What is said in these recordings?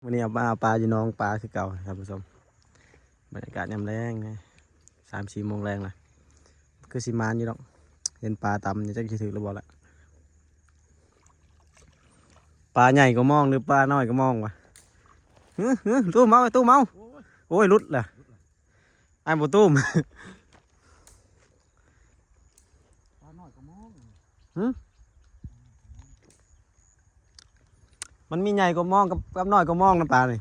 ມື້ນີ້ເອົາມາເອົາປາຢູ່ໜອງປາຄືເກົ່າທ່ານຜູ້ຊົມ. ບັນຍາກາດຍາມແລງນະ ສາມສີ່ໂມງແລງລະ ຄືຊິໝານຢູ່ດອກ. ເຫັນປາຕຳຢູ່ ຈັກຊິຖືກຫຼືບໍ່ລະ. ປາໃຫຍ່ກວ່າມອງ ຫຼືປານ້ອຍກວ່າມອງວະ? ຫື ຫື ຕູ້ເອົາ ຕູ້ເອົາ. ໂອ້ຍ ຫຼຸດລະ ອ້າຍບໍ່ຕຸ້ມ. ປານ້ອຍກວ່າມອງ. ຫື ມັນມີໃຫຍ່ກວ່າມອງກັບ ກັບນ້ອຍກວ່າມອງນະ ປານີ້.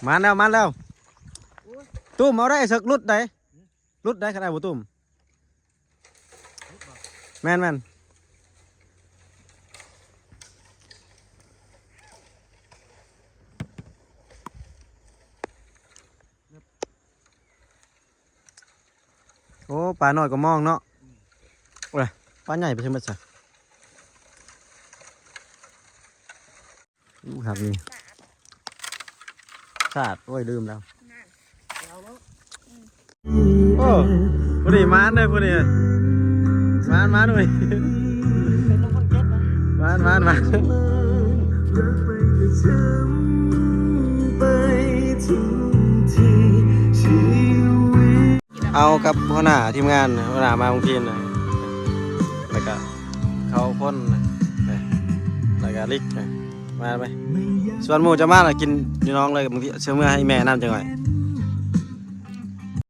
ມາແລ້ວ ມາແລ້ວ. ຕຸ້ມເອົາໄດ້ ເສິກຫຼຸດໄດ໋ ຫຼຸດໄດ໋ ຄັນອ້າຍບໍ່ຕຸ້ມ. ແມ່ນໆ. ໂອ້ ປານ້ອຍກວ່າມອງເນາະ. ໂອ້ຍ ປາໃຫຍ່ໄປໃສໝົດຊະ. ອູ້ ຄັກນີ້ ສາດ ໂອ້ຍ ລືມແລ້ວ. ໂອ້ ຜູ້ນີ້ມານເດ້ ຜູ້ນີ້ມານ ມານເວີຍ. ເປັນຄົນເກັບນະ ມານ ມານ ມານ. ເອົາກັບຫົວໜ້າທີມງານ ຫົວໜ້າມາເມືອງພີນນະ ແລ້ວກະເຂົາຄົນນະ ແລ້ວກະລິກນະ ມາໄປ. ສ່ວນໝູ່ຈະມາລະກິນຢູ່ໜອງເລີຍ ບາງທີເຊື່ອເມືອໃຫ້ແມ່ນຳຈັກໜ້ອຍ.